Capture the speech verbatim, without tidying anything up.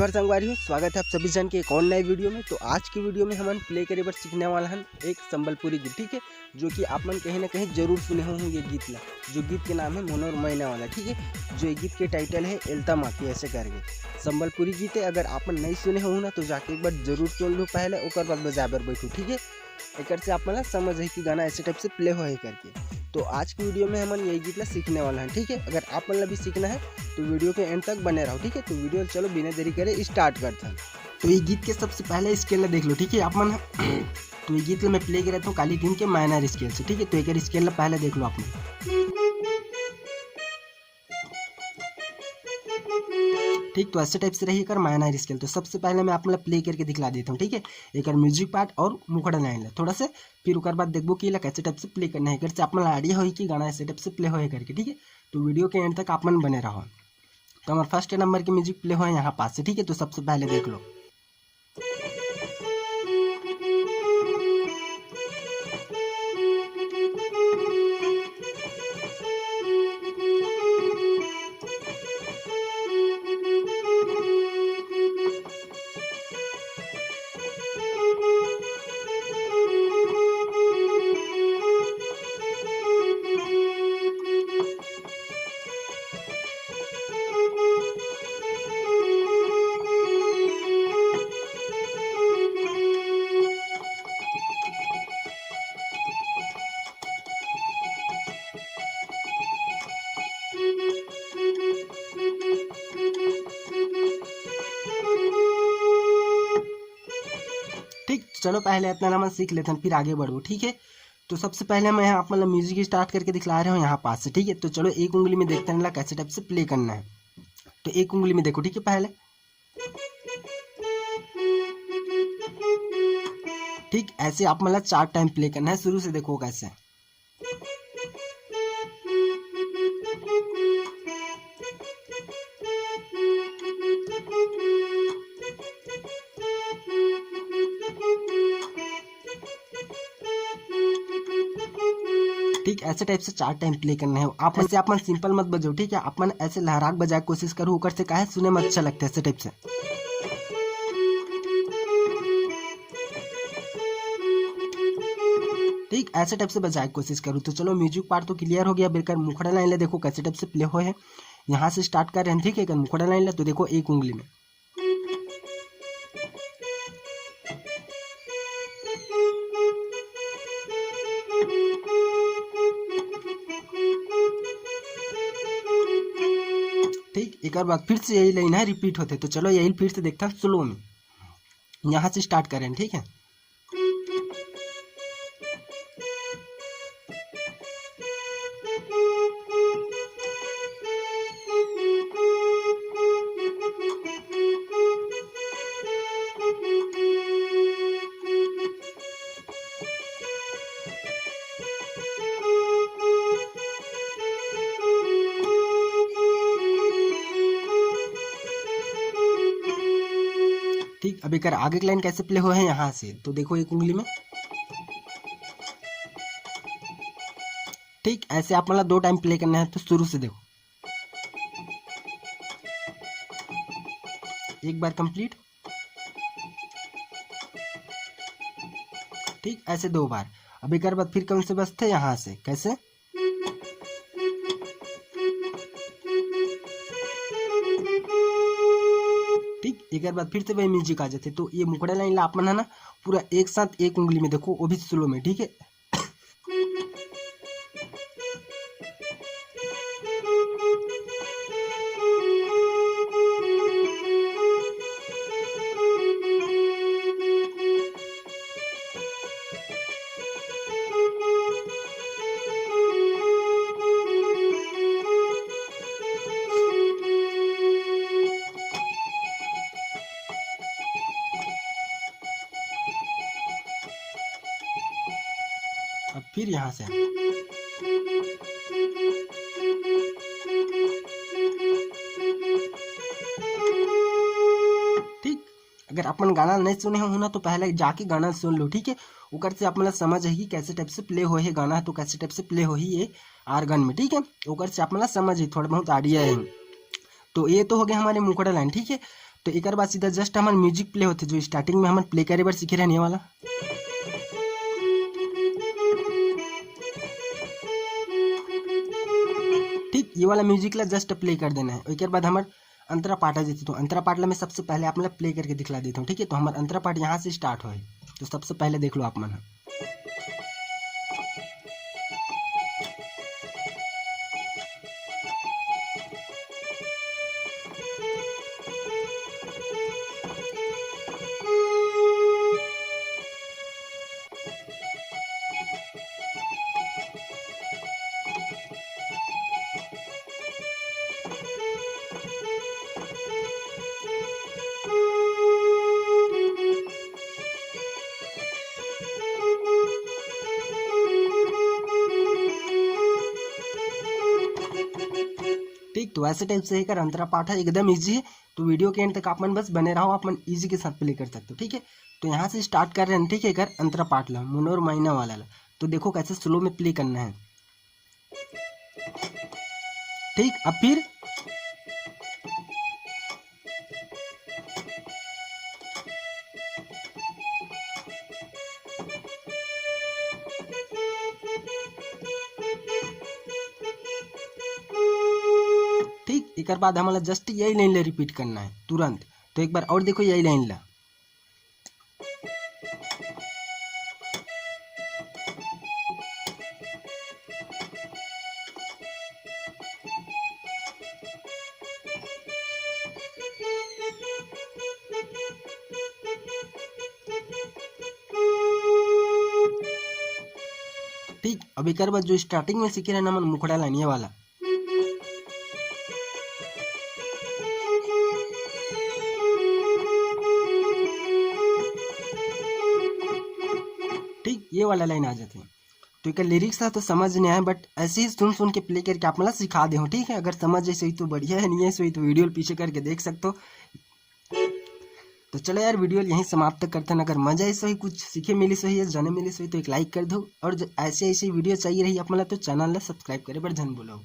नमस्कार संगवारी हो, स्वागत है आप सभी जन के एक और नए वीडियो में। तो आज की वीडियो में हमन प्ले करे बर सीखने वाला हन एक संबलपुरी गीत, ठीक है, जो कि आप मन कहीं ना कहीं जरूर सुने हो ये गीत ला, जो गीत के नाम है मोनोर मैना वाला, ठीक है, जो ये गीत के टाइटल है एलता माखी ऐसे करके। संबलपुरी गीत है, अगर आप मन नहीं सुने हो ना तो जाके एक बार जरूर सुन लो पहले, ओकर बाद बजाए बर बैठो, ठीक है। एकर से आप मन ला समझ है कि गाना ऐसे टाइप से प्ले होए करके। तो आज की वीडियो में हमन यही गीत ला सीखने वाला है, ठीक है। अगर आप मन ला भी सीखना है तो वीडियो के एंड तक बने रहो, ठीक है। तो वीडियो चलो बिना देरी करे स्टार्ट करते हैं। तो ये गीत के सबसे पहले स्केल ला देख लो, ठीक है। आप मन तो ये गीत ला मैं प्ले करे रहता हूँ काली दिन के माइनर स्केल से, ठीक है। तो एक स्केल ला पहले देख लो आप मन। ठीक, तो ऐसे टाइप से रही एकर माइनर स्केल। तो सबसे पहले मैं आप मन ला प्ले करके दिखला देता हूँ, ठीक है, एकर म्यूजिक पार्ट और मुखड़ा लाइन ला थोड़ा से, फिर ओकर बाद देखबो कि एला कैसे टाइप से प्ले करना है। एकर से आप मन ला आइडिया होई कि गाना ऐसे टाइप से प्ले होए करके, ठीक है। तो वीडियो के एंड तक आप मन बने रहो। तो हमारे फर्स्ट नंबर के म्यूजिक प्ले होए यहाँ पास से, ठीक है। तो सबसे पहले देख लो। ठीक, चलो पहले इतना नमन सीख लेते हैं, फिर आगे बढ़ो, ठीक है। तो सबसे पहले मैं यहाँ आप मतलब म्यूजिक स्टार्ट करके दिखला रहे हूँ यहाँ पास से, ठीक है। तो चलो एक उंगली में देखते हैं ला कैसे टाइप से प्ले करना है। तो एक उंगली में देखो, ठीक है, पहले ठीक ऐसे आप मतलब चार टाइम प्ले करना है, शुरू से देखो कैसे। ठीक, ऐसे टाइप से चार टाइम प्ले करना है। आप ऐसे आप मन सिंपल मत बजाओ, ठीक है? आप मन ऐसे लहरा के बजाए के कोशिश करो, ओकर से काहे सुने में अच्छा लगता है ऐसे टाइप से। ठीक, ऐसे टाइप से बजाए के कोशिश करो। तो चलो, म्यूजिक पार्ट तो क्लियर हो गया, अब एकर मुखड़ा लाइन ले देखो कैसे टाइप से प्ले होए है। यहाँ से स्टार्ट कर रहे हैं, ठीक है? एकर मुखड़ा लाइन ले तो देखो एक उंगली में। ठीक, एक बार फिर से यही लाइन है, रिपीट होते। तो चलो, यही फिर से देखता हूँ स्लो में। यहाँ से स्टार्ट करें, ठीक है? ठीक, अब एकर आगे के लाइन कैसे प्ले हुआ है यहाँ से, तो देखो एक उंगली में। ठीक, ऐसे आप मतलब दो टाइम प्ले करना है, तो शुरू से देखो, एक बार कंप्लीट। ठीक, ऐसे दो बार। अब एक बार फिर कौन से बजते, यहाँ से कैसे? ठीक, एक बार फिर से वही म्यूजिक आ जाते। तो ये मुखड़ा लाइन ला आप मन है ना, पूरा एक साथ एक उंगली में देखो, वो भी स्लो में, ठीक है? अब फिर यहाँ से। ठीक, अगर अपन गाना नहीं सुने हो ना, तो पहले जाके गाना सुन लो, ठीक है? ओकर से आप मतलब समझ है कि कैसे टाइप से प्ले होए है गाना, तो कैसे टाइप से प्ले होही ये आर्गन में, ठीक है? ओकर से आप मतलब समझ है, थोड़ा बहुत आइडिया है। तो ये तो हो गया हमारे मुखड़ा लाइन, ठीक है? तो एकर बाद सीधा just हमर music play होथे, जो starting में हमन play करे बर सीखे रहन, ये वाला। ठीक, ये वाला music ला just play कर देना है। ओकर बाद हमर अंतरा पाठ आ जथे। तो अंतरा पाठ ला मैं सबसे पहले आप मन ला play करके दिखला देता हूँ, ठीक है। तो हमर अंतरा पाठ यहाँ से start होए, तो सबसे पहले देख लो आप मन ह। ठीक, तो ऐसे type से एकर अंतरा पाठ है, एकदम easy है। तो video के end तक आप मन बस बने रहो, आप मन easy के साथ play कर सकते हो, ठीक है। तो यहाँ से start कर रहे हैं, ठीक है, एकर अंतरा पाठ ला, मनोर माइना वाला ला। तो देखो कैसे slow में play करना है। ठीक, अब फिर ठीक, एकर बाद हमला just यही line ला repeat करना है तुरंत। तो एक बार और देखो यही line ला। ठीक, अब एकर बाद जो starting में सीखे रहन हमन मुखड़ा line, ये वाला। ठीक, ये वाला line आ जाथे। तो एकर lyrics ह तो समझ नहीं आए, but ऐसे ही सुन सुन के play करके आप मन ला सिखा दे हूँ, ठीक है। अगर समझ आइस होही तो बढ़िया है, नहीं आइस होही तो video पीछे करके देख सकते हो। तो चलो यार, video यहीं समाप्त करते हैं। अगर मजा आइस होही, कुछ सीखे मिलिस होही या जाने मिलिस होही तो एक like कर दो, और जो ऐसे ऐसे video चाहिए रही आप मन ला तो channel ला subscribe करे बर झन भूलो।